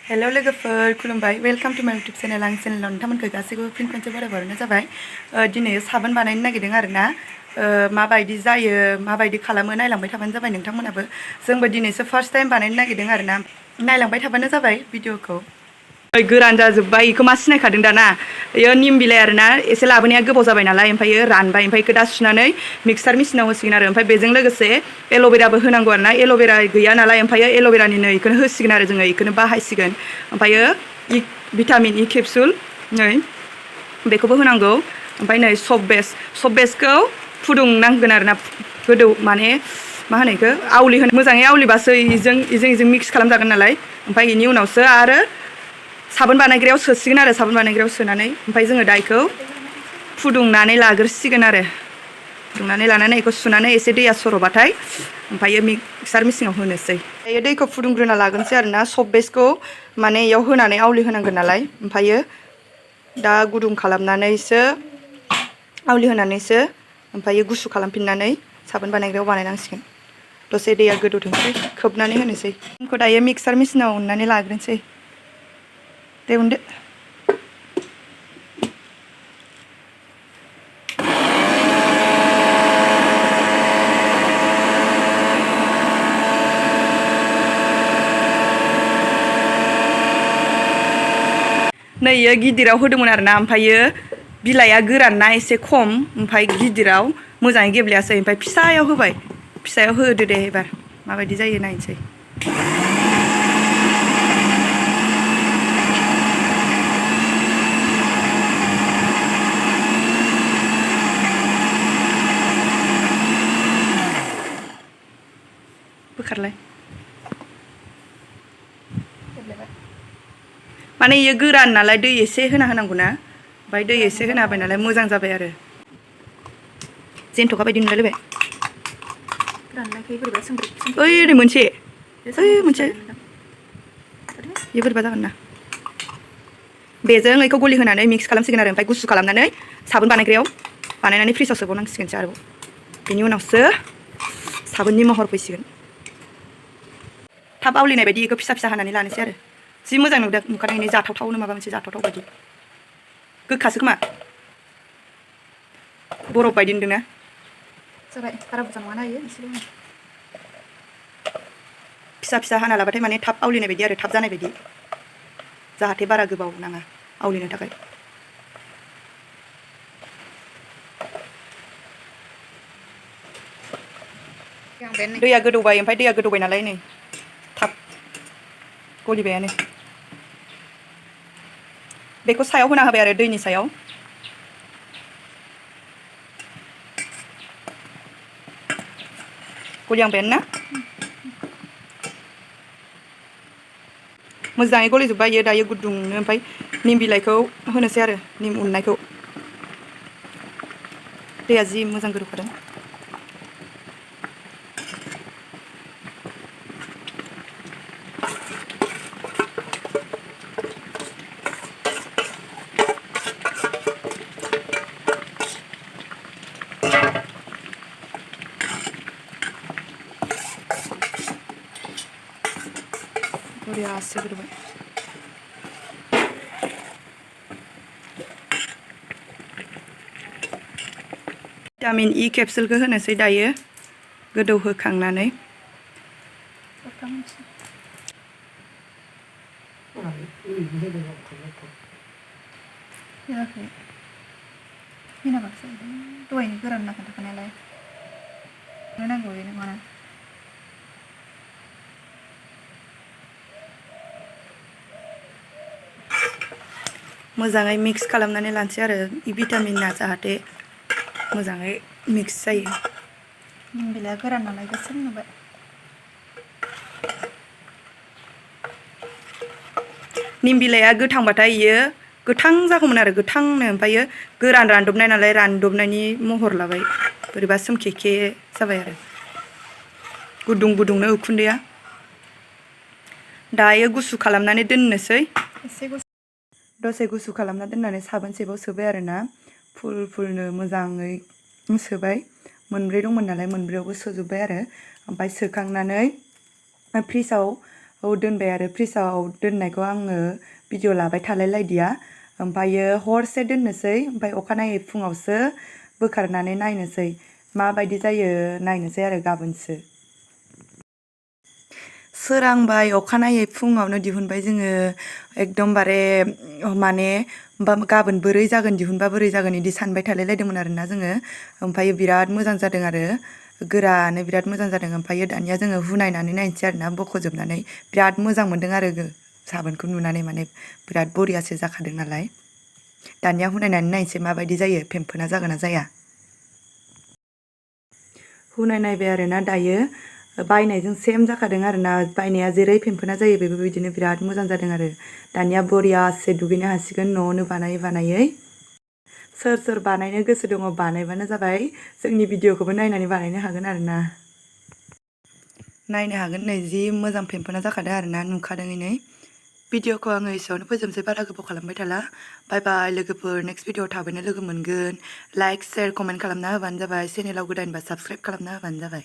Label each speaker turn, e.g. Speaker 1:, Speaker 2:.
Speaker 1: hello लोगोफोर खुलुमबाय welcome to माय यूट्यूब चैनल आं चैनेलाव नोंथांमोनखौ गासैखौबो फिन खनसे बरायहरनाय जाबाय दिनै साबोन बानायनो नागिरदों आरोना माबायदि जायो माबायदि खालामो नायलांबाय थाबानो जाबाय नोंथांमोनाबो जोंबो दिनैसो फार्स्ट टाइम बानायनो नागिरदों आरोना नायलांबाय थाबानो जाबाय भिडिअखौ गोरान जाजोब्बाय इखौ मा सिनायखादों दाना इयो निम बिलाइ आरोना एसे लाबोनाया गोबाव जाबाय नालाय ओमफ्राय रानबाय ओमफ्राय इखौ दा सुनानै मिक्सार मेसिनाव होसिगोन आरो ओमफ्राय बेजों लोगोसे एल'भेराबो होनांगौ आरोना एल'भेरा गैया नालाय ओमफ्राय एल'भेरानिनो इखौनो होसिगोन आरो जोङो इखौनो बाहायसिगोन ओमफ्राय भिटामिन इ केपसुल नै बेखौबो होनांगौ ओमफ्राय नै सब बेसखौ फुदुंनांगोन आरोना गोदौ माने मा होनो इखौ आवलि होनो मोजाङै आवलिबासो इजों मिक्स खालामजागोन नालाय ओमफ्राय इनि उनावसो आरो साबोन बानायग्रायाव सोसिगोन आरो साबोन बानायग्रायाव सोनानै ओमफ्राय जोङो दा इखौ फुदुंनानै लाग्रोसिगोन आरो फुदुंनानै लानानै इखौ सुनानै एसे दैया सर'बाथाय ओमफ्राय मिक्सार मेसिनाव होनोसै दायो दैखौ फुदुंग्रोना लागोनसै आरोना सब बेसखौ माने इयाव होनानै आवलि होनांगोन नालाय ओमफ्रायो दा गुदुं खालामनानैसो आवलि होनानैसो ओमफ्रायो गुसु खालामफिननानै साबोन बानायग्रायाव बानायनांसिगोन दसे दैया गोदौथोंसै खोबनानै होनोसै इखौ दायो मिक्सार मेसिनाव उननानै लाग्रोनोसै दे उनदो नै इयो गिदिराव होदोंमोन आरोना ओमफ्रायो बिलाइया गोरानना एसे खम ओमफ्राय गिदिराव मोजाङै गेब्लेयासै ओमफ्राय फिसायाव होबाय फिसायाव होदो दे एबार माबायदि जायो नायनोसै बोखारलाय माने इयो गोरान नालाय दै एसे होना होनांगौ ना ओमफ्राय दै एसे होना होबाय नालाय मोजां जाबाय आरो जेन्थ'खा बायदि नुलायलायबाय ओइ ओरै मोनसे इयो बोरैबा जागोन ना बेजों इखौ गलि होनानै मिक्स खालामसिगोन आरो ओमफ्राय गुसु खालामनानै साबोन बानायग्रायाव बानायनानै फ्रिजआव सोबावनांसिगोनसो आरोबाव बेनि उनावसो साबोननि महर फैसिगोन थाब आवलिनाय बायदि इखौ फिसा फिसा हानानै लानोसै आरो जि मोजां नुखादों इनि जाथावथावनो माबा मोनसे जाथावथाव बायदि गोखासो खोमा बरफ बायदि नुदोंना जाबाय बारा बुरजा नङाना इयो एसेल' फिसा फिसा हाना लाबाथाय माने थाब आवलिनाय बायदि आरो थाब जानाय बायदि जाहाथे बारा गोबाव नाङा आवलिनो थाखाय दैया गोदौबाय ओमफ्राय दैया गोदौबाय नालाय नै थाब गलिबायानो बेखौ सायाव होना होबाय आरो दैनि सायाव गलिहांबायानो ना मोजाङै गलिजोब्बाय इयो दायो गुदुंनो ओमफ्राय निम बिलाइखौ होनोसै आरो निम उननायखौ दैया जि मोजां गोदौखादों बरियासो गोदौबाय भिटामिन इ केपसुलखौ होनोसै दायो गोदौहोखांनानै दहायनो गोरान ना खोन्थाखानायालाय नांगौ बेनो माना मोजाङै मिक्स खालामनानै लानोसै आरो भिटामिना जाहाथे मोजाङै मिक्स जायो निम बिलाइया गोरान नालाय गोसोम नुबाय निम बिलाइया गोथांबाथाय इयो गोथां जागौमोन आरो गोथांनो ओमफ्रायो गोरान रानदबनाय नालाय रानदबनायनि महर लाबाय बोरैबा सोमखेखे जाबाय आरो गुदुं गुदुंनो उखुन्दैया दायो गुसु खालामनानै दोननोसै दसे गुसु खालामना दोननानै साबोन सेबाव सोबाय आरोना फुलनो मोजाङै सोबाय मोनब्रै दंमोन नालाय मोनब्रैयावबो सोजोब्बाय आरो ओमफ्राय सोखांनानै फ्रिजाव दोनबाय आरो फ्रिजाव दोननायखौ आङो भिडिअ लाबाय थालाय लायदिया ओमफ्रायो हरसे दोननोसै ओमफ्राय अखानायै फुङावसो बोखारनानै नायनोसै माबायदि जायो नायनोसै आरो गाबोनसो सोरांबाय अखानायै फुङावनो दिहुनबाय जोङो एकदमबारे माने गाबोन बोरै जागोन दिहुनबा बोरै जागोन बिदि सानबाय थालाय लायदोंमोन आरोना जोङो ओमफ्रायो बिराद मोजां जादों आरो गोरानो बिराद मोजां जादों ओमफ्रायो दानिया जोङो हुनायनानै नायनोसै आरोना बख'जोबनानै बिराद मोजां मोनदों आरो साबोनखौ नुनानै माने बिराद बरियासो जाखादों नालाय दानिया हुनायनानै नायनोसै माबायदि जायो फेम्फोना जागोन ना जाया हुनाय नायबाय आरोना दायो बायनायजों सेम जाखादों आरोना बायनाया जेरै फेम्फोना जायो बेबो बिदिनो बिराद मोजां जादों आरो दानिया बरियासे दुगैनो हासिगोन न'आवनो बानायै सोर सोर बानायनो गोसो दङ बानायबानो जाबाय जोंनि भिडिअखौबो नायनानै बानायनो हागोन आरोना नायनो हागोन नै जि मोजां फेम्फोना जाखादों आरोना नुखादों भिडिअखौ आङो एसेयावनो फोजोबसै बारा गोबाव खालामबाय थाला बाय बाय लोगोफोर नेक्स्ट भिडिअआव थाबैनो लोगो मोनगोन लाइक शेयार कमेन्ट खालामना होबानो जाबाय चेनेलाव गोदानबा साबस्क्राइब खालामना होबानो जाबाय